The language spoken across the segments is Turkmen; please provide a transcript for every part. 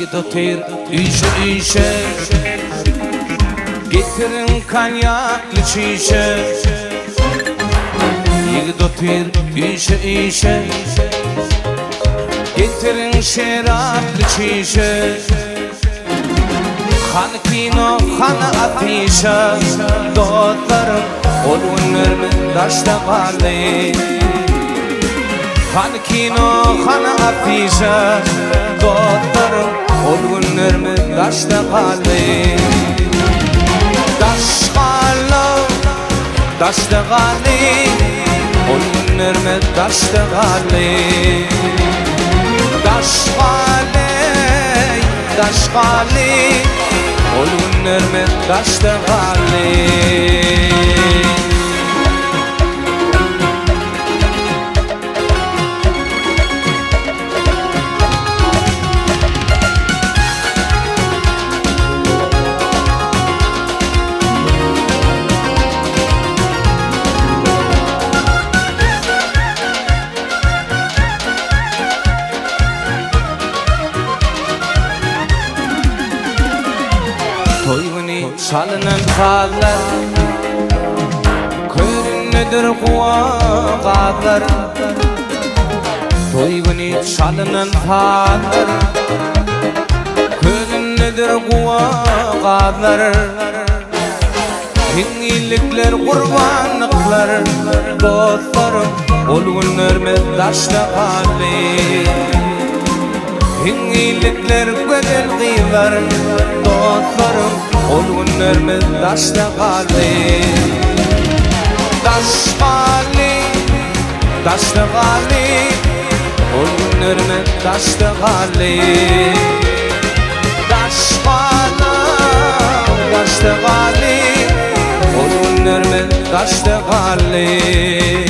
Ýigit otyr üýşe-üýşe, Getiriň konýakly çüýşe. Ýigit otyr üýşe-üýşe, Getiriň şeraply çüýşe. Hany kino, hany afişa, Dostlarym, ol günlerimiz daşda galdy. Hany kino, hany afişa, Dostlarym, ol günlerimiz daşda galdy. Daş galdy, daşda galdy, Ol günlerimiz daşda galdy. Daş galdy, daş galdy, Ol günlerimiz daşda galdy. Toý güni çalynan sazlar Köründedir guwa gazlar Toý güni çalynan sazlar Köründedir guwa gazlar Hiňňillikler gurbanlyklar Dostlarym ol günlerimiz daşda galdy Hiňňillikler gözel gyzlar Dostlarym ol günlerimiz daşda galdy Daş galdy Daşda galdy Ol günlerimiz daşda galdy Daş galdy Daşda galdy Ol günlerimiz daşda galdy.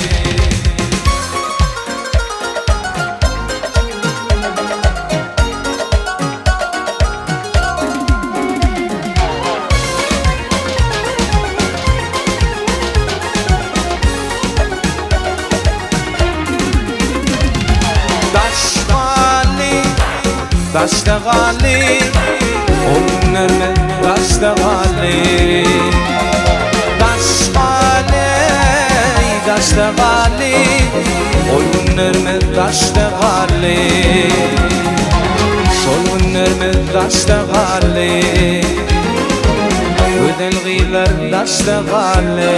Daş galdy, daşda galdy, Ol günlerimiz daşda galdy. Daş galdy, daşda galdy, Ol günlerimiz daşda galdy. Şol günlerimiz daşda galdy. Gözel gyzlar daşda galdy.